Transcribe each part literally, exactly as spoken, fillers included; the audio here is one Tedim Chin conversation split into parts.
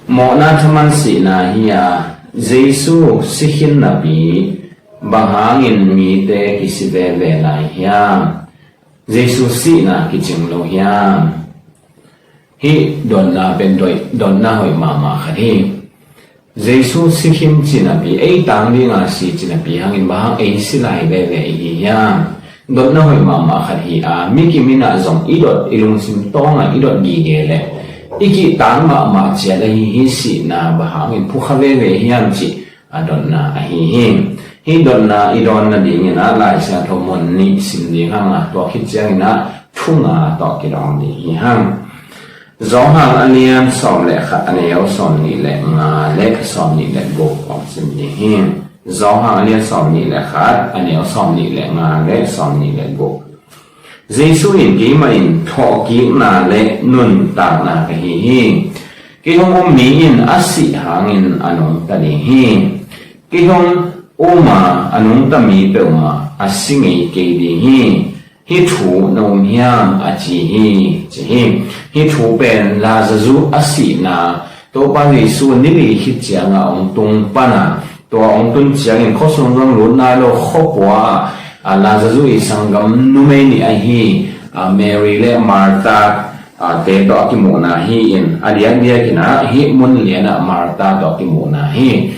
Mawhna thaman sihna hi a, Jesu si khin napi bang hangin mite kisi veve lai hiam? Jesu sihna kicing lo hiam? Hih dotna pen dotna hoih mahmah khat hi. Jesu si khin cinapi, ei tang dinga si cinapi hangin bang hang ei si lai veve i hi hiam? Dotna hoih mahmah khat hi a, mi kiminah zong i dot, i lungsim tawngah i dot gige le i kihtang mahmah ciat ahi hi. Sihna bang hangin phukha veve hiam cih a dotna ahi hi. Hih dotna i dawn nadingin ah Lai Siangtho mun nih sim ding hang a, tua khit ciangin ah thu nga tawh kidawng ding hi hang. Johan a lian sawm le khat, a neu sawm nih le nga le sawm nih le guk kong sim ding hi. Johan a lian sawm nih le khat, a neu sawm nih le nga le sawm nih le guk. Jesu in, "Keimah in thawhkikna le nuntakna ka hi hi. Kei hong um mi in a sih hangin a nungta ding hi. Kei hong um a, a nungta mi peuhmah a si ngei kei ding hi. Hih thu na um hiam?" a ci hi, ci hi. Hih thu pen Lazarus a sihna, Topa Jesu ni li khit cianga hong tung pana, tua hong tun ciangin khuasung zong lut nai lo khuapua ah, a, Lazarus i sanggam numei nih ahi, a, Mary le Martha, a, te tawh a kimuhna hi-in, a diakdiakin ah hih mun lianah Martha tawh a kimuhna hi.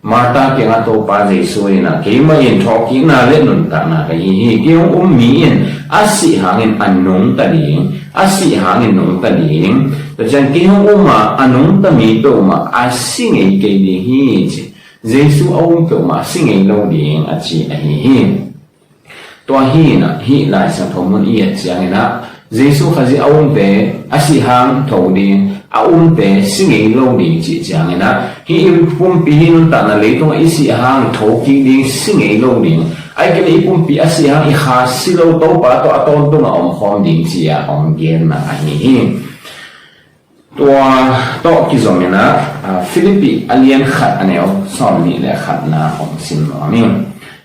Martha kiangah Topa Jesu in ah, "Keimah in thawhkikna le nuntakna ka hi hi. Kei hong um mi in a sih hangin a nungta ding, a sih hangin nungta ding. Tua ciang kei hong um a, a nungta mi peuhmah a si ngei kei ding hi," ci. Jesu a um peuhmah si ngei lo ding a ci ahi hi. Tua hi-in ah, hih Lai Siangtho mun i et ciangin ah, Jesu Khazih a umte a sih hang tho ding, a umte si ngei lo ding cih ciangin ah, hih i pumpi hih nuntakna leitungah i sih hang tho kik ding, si ngei lo ding, ahih kei leh i pumpi a sih hang i kha si lo Topa tawh a tawntungah omkhawm ding ci-a hong genna ahi hi. Tua tawh kizom in ah, a, Philippi a lian khat, a neu sawm nih le khatna hong sim nuam ing.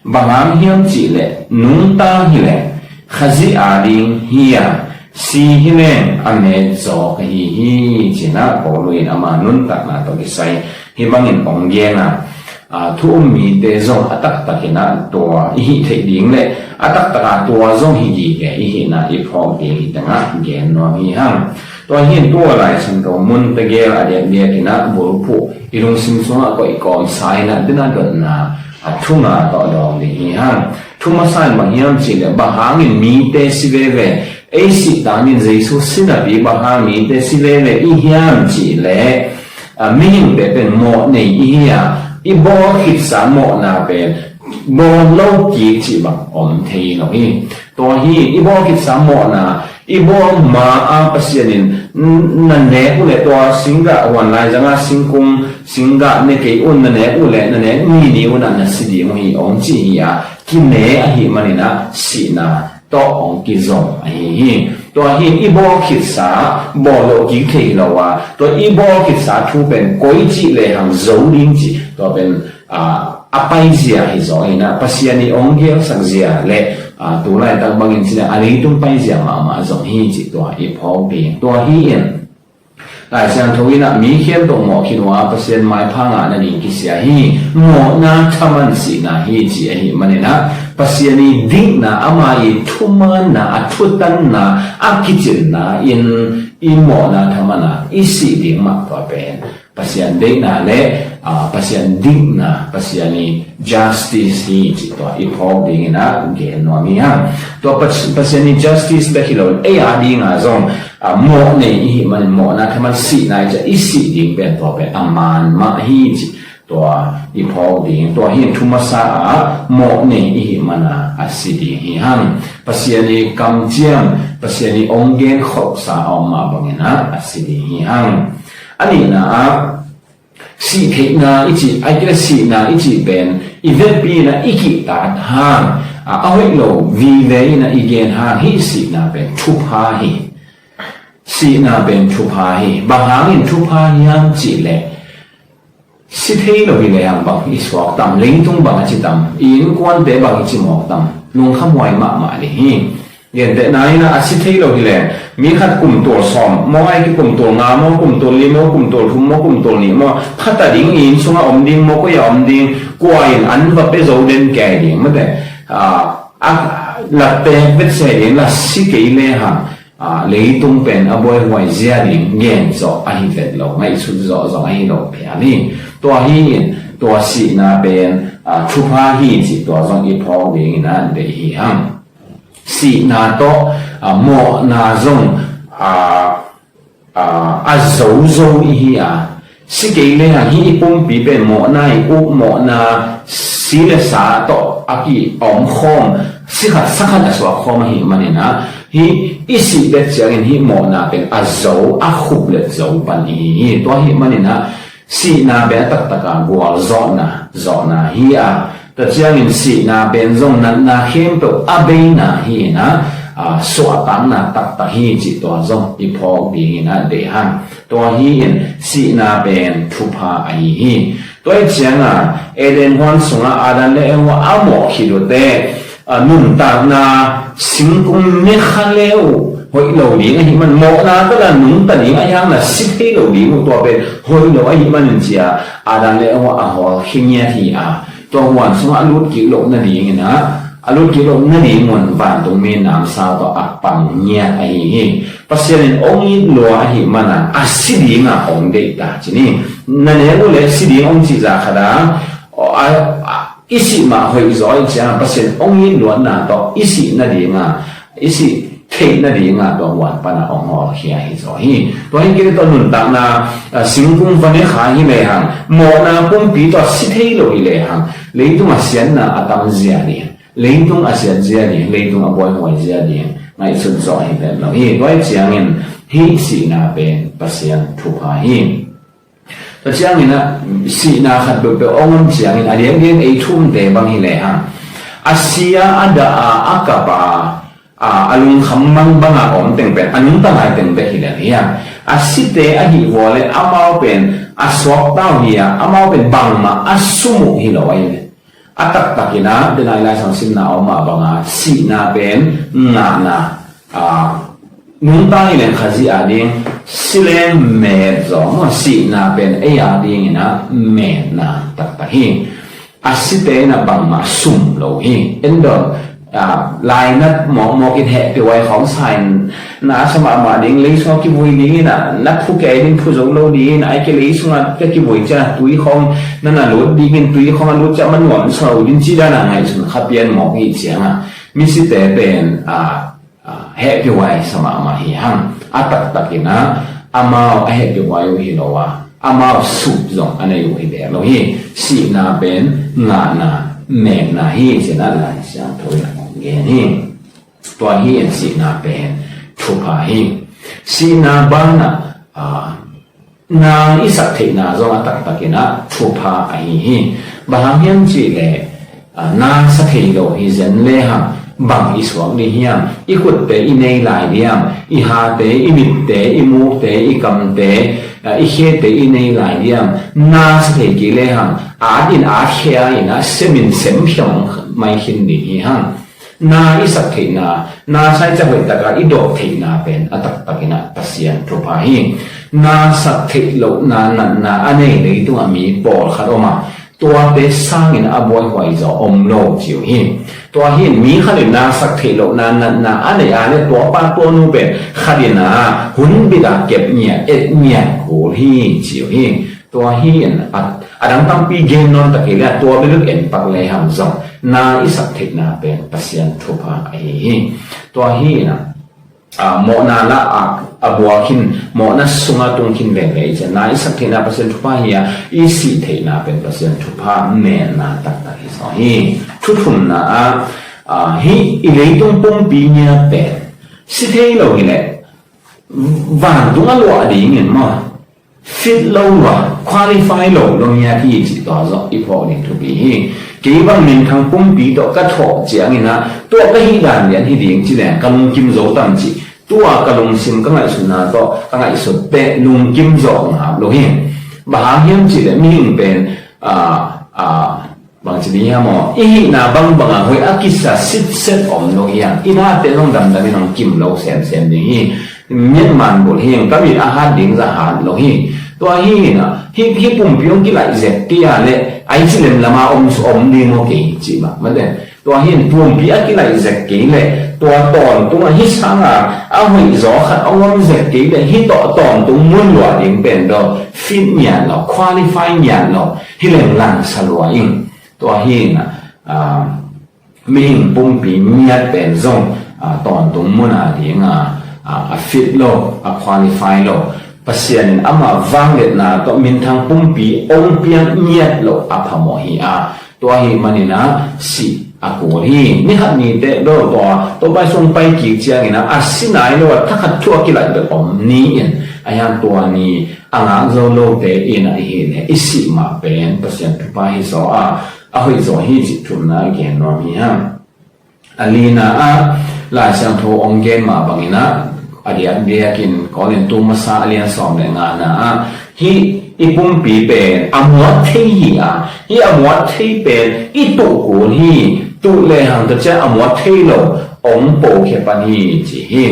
"Bang hang hiam cih leh nungta hi leh Khazih a ding hi a, si hi leng a met zaw ka hi hi," ci-in ah Paul in ama nuntakna tawh kisai hih bangin hong gen a, a, thu um mite zong a taktakin ah tua i hih theih ding le a taktak a tua zong hi gige i hihna i phawk ding hi tengah gen nuam hi hang. Tua hi-in tua Lai Siangtho mun tegel a diakdiakin ah bulphuh i lungsim sungah koih kawmsa in ah, tu-in ah dotna a thu nga tawh dawng ding hi hang. Thu masa in bang hiam cih leh, bang hangin mite si veve, ei sih tangin Jesu si napi bang hang mite si veve i hiam cih leh, a, mihingte pen mawh nei i hi a, i bawl khitsa mawhna pen bawl lo kik cih bang om thei lo hi. Tua hi, i bawl khitsa mawhna, i bawl ma a Pasian in, n-, na nek uh leh tua singgah, huan laizanga singkung singgah ne kei un, na nek uh leh na nek ni ni un ah na si ding uh hi, hong ci hi a, kine ahih manin ah sihna tawh hong kizom ahi hi. Tua hi, i bawl khitsa bawl lo kik thei hi lo a, tua i bawl khitsa thu pen koi cih lehang zo ding cih, tua pen, a, a paizia hi zaw in ah, Pasian i hong gelsak zia le, a, tu laitak bangin cih leh a leitung paizia mahmah zong hi cih tua i phawk ding. Tua hi-in Lai Siangtho in ah mi khempeuh mawh khin uh a, Pasian maipha ngah nading kisia hi. Mawhna thaman sihna hi cih ahih manin ah, Pasian i dikna, ama i thumaanna, a thutanna, a kicinna in i mawhna thaman a i sih ding mah tua pen Pasian deihna le, a, Pasian dikna, Pasian i justice hi cih tua i phawk dingin ah gen nuam hi hang. Tua Pas-, Pasian i justice bek hi lo, ei a dinga zong, a, mawh nei i hih manin mawhna thaman sihna i cih, i sih ding pen tua pen a man mah hi cih tua i phawk ding. Tua hi-in thu masa ah mawh nei i hih mana a si ding hi hang. Pasian i kamciam, Pasian i hong gen khopsa a om mah bangin ah a si ding hi hang. A nihna ah, sih theihna i cih, ahih kei leh sihna i cih pen i vekpi in ah i kihtak hang, a, a hoih lo vive in ah i gen hang, hih sihna pen thupha hi. Sihna pen thupha hi. Bang hangin thupha hiam cih leh, si thei lo hi lehang bang i suak tam, leitung bang a ci tam, i innkuante bang i ci mawk tam, lungkhamhuai mahmah ding hi. Gentehna in a si thei lo hi leh, mi khat kum tul sawm maw, ai ki kum tul nga maw, kum tul li maw, kum tul thum maw, kum tul nih maw, phat a ding, inn sungah om ding maw, koi ah om ding, kua in an va pia zo den kei ding maw te. A, a, la teek vet se ding, la si kei le hang, a, leitung pen a buaihuai zia ding gen zawh ahi vet lo, ngaihsut zawh zong ahi lo phial hi. Tua hi in, tua sihna pen, a, thupha hi cih tua zong i phawk dingin a deih hi hang. Sihna tawh, a, mawhna zong, a, a, a zozo i hi a, si kei le hang hih i pumpi pen mawhna i uk, mawhna si le sa tawh a ki-om khawm, si khat sa khat a suak khawm ahih manin a, hih i sih bek ciangin hih mawhna pen a zo, a khup let zo pan i hi hi. Tua ahih manin a, sihna pen a taktak a gualzawhna, zawhna hi a, tua ciangin sihna pen zong natna khempeuh a beina hi in a, a, suahtakna taktak hi cih tua zong i phawk dingin a deih hang. Tua hi in sihna pen thupha ahi hi. Tua hi ciang a, Eden huan sungah Adam le Eva a mawh khit uh teh, a, nuntakna singkung ne kha le uh hoih lo ding ahih man, mawhna tawh la nungta ding ahih hang la si thei lo ding uh, tua pen hoih lo ahih manin ci a, Adam le Eva a hawlkhia ngiat hi a, tua huan sungah a lut kik loh nadingin a, a lut kik loh nading un vantungmi namsau tawh a pang ngiat ahi hi. Pasian in hong it lua ahih man a, a si ding a hong deih ta ci ni. Na nek uh leh si ding hong cih zah khat a, a, a, i sih mah hoih zaw ahih ciang a, Pasian hong it luatna tawh i sih nading a, i sih theih nading a tua huan pan a hong hawlkhia hi zaw hi. Tua hi kei le tua nuntakna, a, singkung va ne kha hi le hang, mawhna pumpi tawh si thei lo hi le hang, leitung a siatna a tam zia ding, leitung a siat zia ding, leitung a buaihuai zia ding ngaihsut zawh hi vet lo hi. Tua hi ciangin hih sihna pen Pasian thupha hi. Tua ciangin a, sihna khat peuhpeuh hong om ciangin a diakdiak ei thumte bang hi le hang, a si a, a dah a, a kap a, a, a lungkham mangbang a om teng pen a nungta lai teng bek hi le hiam? A site ahih vua le amau pen a suakta uh hi a, amau pen bangmah a sum uh hi lo ahi le. A taktakin a, denai Lai Siangtho simna a om mah banga sihna pen ngahna, a, nungta hi leng Khazih a ding si leng met zaw maw, sihna pen ei a dingin a metna taktak hi. A site in a bangmah sum lo hi. En dong, a, lainat mawkmawk in hehpihhuai khawng sa in na sa mahmah ding, lei sungah kivui dingin a, na phu kei ding, phu zo lo dingin a, ai ke lei sungah ka kivui ciang a tui khawng na na lut dingin, tui khawng a lut ciang ma nuam sa lo ding ci dan a ngaihsun kha pian mawk hi ciang a, mi site pen, a, a, hehpihhuai sa mahmah hi hang. A taktakin a, amau a hehpihhuai uh hi lo a, amau sup zong a nei uh hi bek lo hi. Sihna pen ngahna, metna hi ci-in a Lai Siangtho in a hong gen hi. Tua hi in sihna pen thupha hi. Sihna banah, a, na i sak theihna zong a taktakin a thupha ahi hi. Bang hang hiam cih leh, a, na sa thei lo hi zen le hang bang i suak ding hiam? I khutte i nei lai diam? I hate, i mitte, i mukte, i kamte, a, i khete i nei lai diam? Na sa thei kei le hang at in, at khia in a, sem in sem khiam mai khin ding hi hang. Na i sak theihna, na sa i cih hoih taka i dawk theihna pen a taktakin a Pasian thupha hi. Na sak theih lohna natna a nei leitungah mi pawlkhat om a, tuate sangin a buaihuai zaw om lo ci uh hi. Tua hi in mi khat in na sak theih lohna natna a nei a le tua pa tua nu pen khat in a hun bit a kep ngiat, et ngiat kul hi ci uh hi. Tua hi in a, a dang tampi gen nawn ta kei le a tua bek en pak le hang zong na i sak theihna pen Pasian thupha ahi hi. Tua hi in a, a, mawhna la a, a buak khin, mawhna sunga tung khin veve i cian na i sak theihna Pasian thupha hi a, i sih theihna pen Pasian thupha metna taktak hi zaw hi. Thu thumna ah, a, hih i leitung pumpi ngiat pen si thei lo hi leh vantung a luah dingin maw, fit lo lua, qualify lo lua ngiat hi cih tua zawh i phawk ding thupi hi. Kei bang minthang pumpi tawh ka thawh ciangin a, tua ka hih dan lian hi ding ci leng ka lungkim zo tam cih, tua ka lungsim ka ngaihsutna tawh ka ngaihsut teh lungkim zawh ngap lo hi. Bang hang hiam cih leh mihing pen, a, a, Bangci ding hiam aw, i hihna bangbang a hoih a kisa sitset om lo hiam? I nate zong damdam in hong kim lo semsem ding hi. Miatman bulh hi, ka mit a hat ding zah hat lo hi. Tua hi na, hi, hi pumpi hong kilaih zek kei a leh, ai ci lemlam a om, om ding maw kei ci mah, mate. Tua hi na, pumpi a kilaih zek kei leh, tua tawntung a hi sang a, a hoih zaw khat hong om zek kei leh, hi tawh tawntung mun luah ding pen tawh fit ngiat lo, qualify ngiat lo, hi leng langsa lua ing. Tua hi na, ah, mihing pumpi miat pen zong, ah, tawntung mun a ding a, ah, a fit lo, a qualify lo. Pasian in ama vangliatna tawh minthang pumpi hong piak miat lo a phamawh hi a, tua hi manin a sih a kul hi. Ni khat ni teh bel tua, tua pai sung pai kik ciangin a, a si nai lo a thakhat thu a kilaih bek om ni in, a hiang tua ni a ngak zo lote in a hi leh i sih mah pen Pasian thupha hi zaw a, a hoih zaw hi cih thumna a gen nuam hi hang. A lina ah Lai Siangtho hong gen mah bangin ah, a diakdiakin Korintu masa a lian sawm le ngana ah, hih i pumpi pen a muat thei hi a, hih a muat thei pen i tuh kul hi. Tuh lehang tua ciang a muat thei lo hong pokhia pan hi ci hi.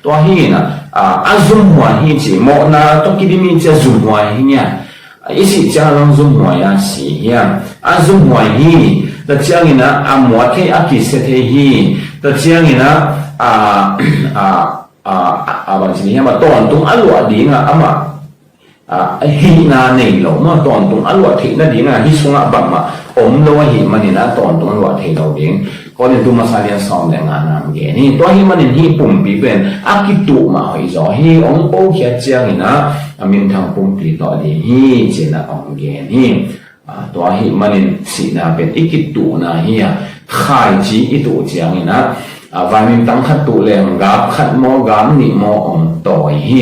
Tua hi na, a, a zumhuai hi ci, mawhna tawh kidim hi ci a zumhuai hi ngiat. I sih ciang a zong zumhuai a si hiam? A zumhuai hi. Tua ciangin ah a muat thei, a kisia thei hi. Tua ciangin ah, a, a, a, a, a bangci ni hiam, a tawntung a luah ding a amah, a, a hihna nei lo maw, tawntung a luah theih nading a hih sungah bangmah om lo ahih manin a tawntung a luah thei lo ding. Korintu masa lian sawm le ngana ah gen hi. Tua ahih manin hih pumpi pen a kituh mah hoih zaw hi, hong pokhia ciangin ah a minthang pumpi tawh ding hi ci-in ah hong gen hi. A, tua ahih manin sihna pen i kituhna hi a, khaici i tuh ciangin ah, a, vaimin tang khat tuh leng gap khat maw, gap nih maw hong tawi hi.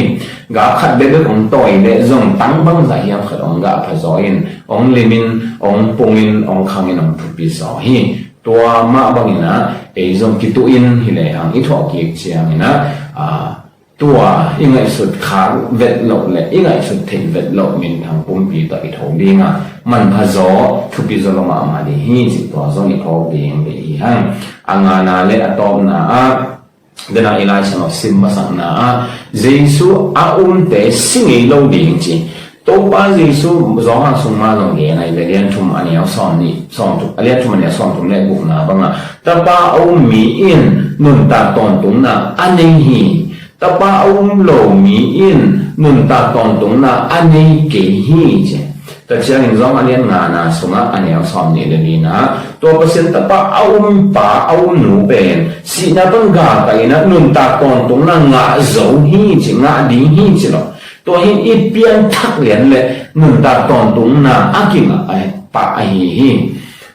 Gap khat bekbek hong tawi leh zong tang bangzah hiam khat hong gah pha zaw in, hong limin, hong pungin, hong khangin, hong thupi zaw hi. Tua mah bangin ah ei zong kituh in hi lehang i thuah kik ciangin ah, a, tua i ngaihsut khak vet loh le i ngaihsut theih vet loh minthang pumpi tawh i tho ding a, manpha zaw, thupi zaw lo mahmah ding hi cih tua zong i phawk ding deih hi hang. A ngana le a tawpna ah, dena i Lai Siangtho sim masakna ah, Jesu a umte si ngei lo ding ci. Topa Jesu Johan sung mah zong gen a, a lian thum a neu sawm nih, sawm thum, a lian thum a neu sawm thum le gukna bangah, Tapa a um mi in nuntak tawntungna a nei hi. Tapa a um lo mi in nuntak tawntungna a nei kei hi ci. Tua ciangin zong a lian ngana sungah a neu sawm nih le lina, tua Pasian Tapa a um pa a um nu pen sihna pan galkah in ah nuntak tawntungna ngah zo hi ci, ngah ding hi ci lo. Tua hi in i pianthak lian le nuntak tawntungna a kingah pah ahi hi.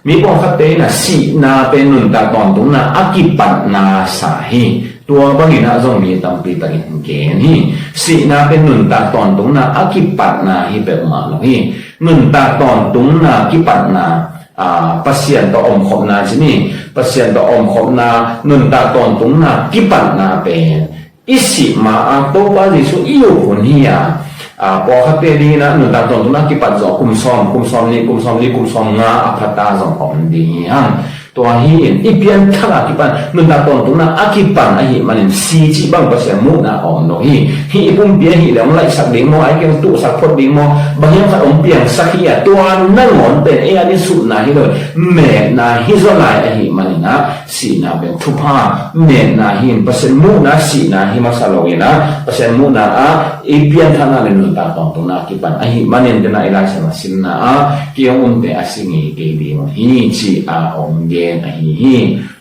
Mi pawlkhatte in ah sihna pen nuntak tawntungna a kipatna sa hi. Tua bangin ah zong mi tampi takin gen hi. Sihna pen nuntak tawntungna a kipatna hi peuhmah lo hi. Nuntak tawntungna kipatna, a, Pasian tawh omkhopna ci ni. Pasian tawh omkhopna, nuntak tawntungna kipatna pen i sih ma-a Topa Jesu i up hun hi a, a, pawlkhatte dingin ah nuntak tawntungna kipat zawh kum sawm, kum sawm nih, kum sawm li, kum sawm nga a phata zong om ding hi hang. Tua hi in i pianthak a kipan, nuntak tawntungna a kipan ahih manin si cih bang Pasian muhna a om lo hi. Hih i pumpi ahih leh hong laihsak ding maw, ai keng tuhsak phot ding maw, bang hiam khat hong piangsak hi a, tua nangawn pen ei a ni supna hi lo, metna hi zaw lai ahih manin ah, sihna pen thupha, metna hi in, Pasian muhna sihna hi masa lo in ah, Pasian muhna ah i pianthakna le nuntak tawntungna a kipan ahih manin, dena i Lai Siangtho simna ah, kei hong umte a si ngei kei ding uh hi ci a hong gen ahi hi.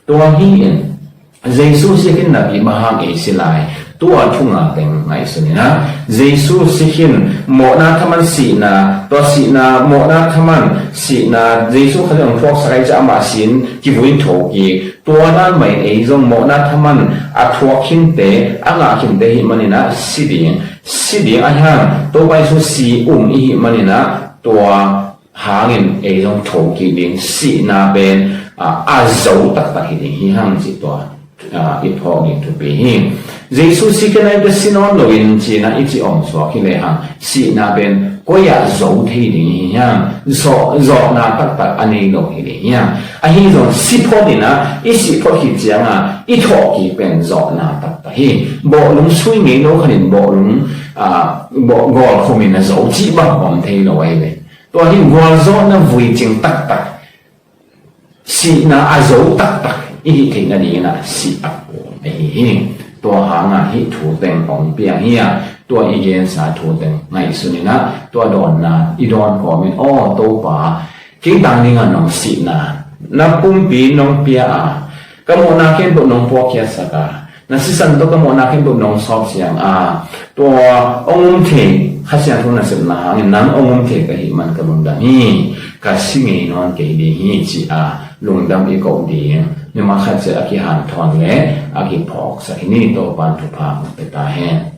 Tua hi in, Jesu si khin napi bang hang ei si lai, tua thu nga teng ngaihsun in ah, Jesu si khin, mawhna thaman sihna, tua sihna, mawhna thaman sihna, Jesu Khazih hong thuaksak ahih ciang amah si in kivui tho kik. Tua dan mah in ei zong mawhna thaman a thuak khinte, a ngah khinte ahih manin ah si ding, si ding a hiang, Topa Jesu si um i hih manin ah tua hangin ei zong tho kik ding, sihna pen, a, a zo taktak hi ding hi hang cih tua ah, i phawk ding thupi hi. Jesu si kei nai bia si nawn loin cina i ci om suak hi lehang, sihna pen koi ah zo thei ding hi hiam? Zawh, zawhna taktak a nei lo hi ding hiam? Ahi zong si phot in ah, i sih phot khit ciangah i thawhkik pen zawhna taktak hi. Bawhlung sui ngei lo khanin bawhlung, ah, bawl, gawlkhum in a zo cih bang om thei lo ahi ve. Tua hi gualzawhna vui cing taktak, sihna a zo taktak i hih theih nadingin ah sih a kuang ahi hi. Tua hangah hih thu teng hong piang hi a, tua i gensa thu teng ngaihsun in ah, tua dawnna i dawn kawmin, aw Topa, kei tang dingah nong sihna, na pumpi nong pia a, ka mawhna khempeuh nong puakkhiatsak a, na sisan tawh ka mawhna khempeuh nong sawp siang a, tua hong um thei, Kha Siangtho nasepna hangin nang hong um thei ka hih man ka lungdam hi. Ka si ngei nawn kei ding hi, ci a lungdam i koh ding. Nima khat ciat a kihanthawn le a kiphawksak hi ni. Topa'n thupha hong pia ta hen.